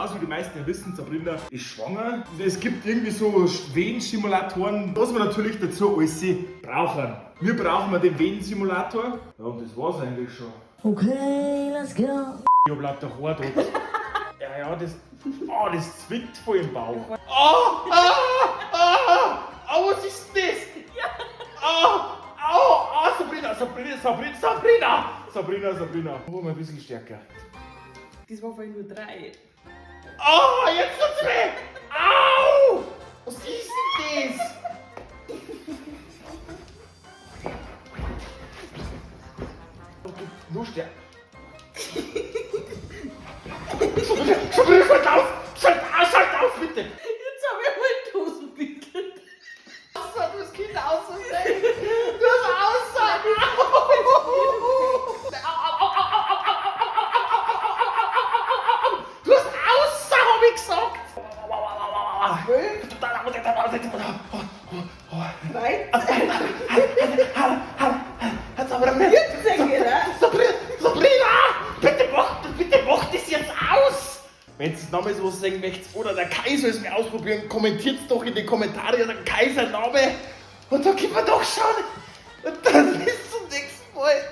aus, wie die meisten ja wissen, Sabrina ist schwanger. Es gibt irgendwie so Wehensimulatoren, was wir natürlich dazu alles brauchen. Wir brauchen den Wehensimulator. Ja, und das war's eigentlich schon. Okay, let's go. Ich hab lauter Haar dort. Ja, ja, das, oh, das zwickt voll im Bauch. Oh, ah, ah, oh, was ist denn das? Ja. Oh, oh, oh, Sabrina, Sabrina, Sabrina, Sabrina, Sabrina, Sabrina. Oh, mal ein bisschen stärker. Das war vorhin nur 3. Oh, jetzt tut's weh! Au! Was ist denn das? Nur stärker. Sabrina, schalt aus! Schalt aus, schalt aus, bitte! Jetzt hab ich mal die Hosen wickelt. Du das Kind auszusehen! Du hast aussehen! Du hast aussehen, hab ich gesagt! 14, Sabrina! Bitte mach das jetzt aus! Wenn ihr nochmals was sehen möchtet oder der Kaiser es mir ausprobieren, kommentiert doch in die Kommentare der Kaisername. Und da können wir doch schauen. Und dann bis zum nächsten Mal.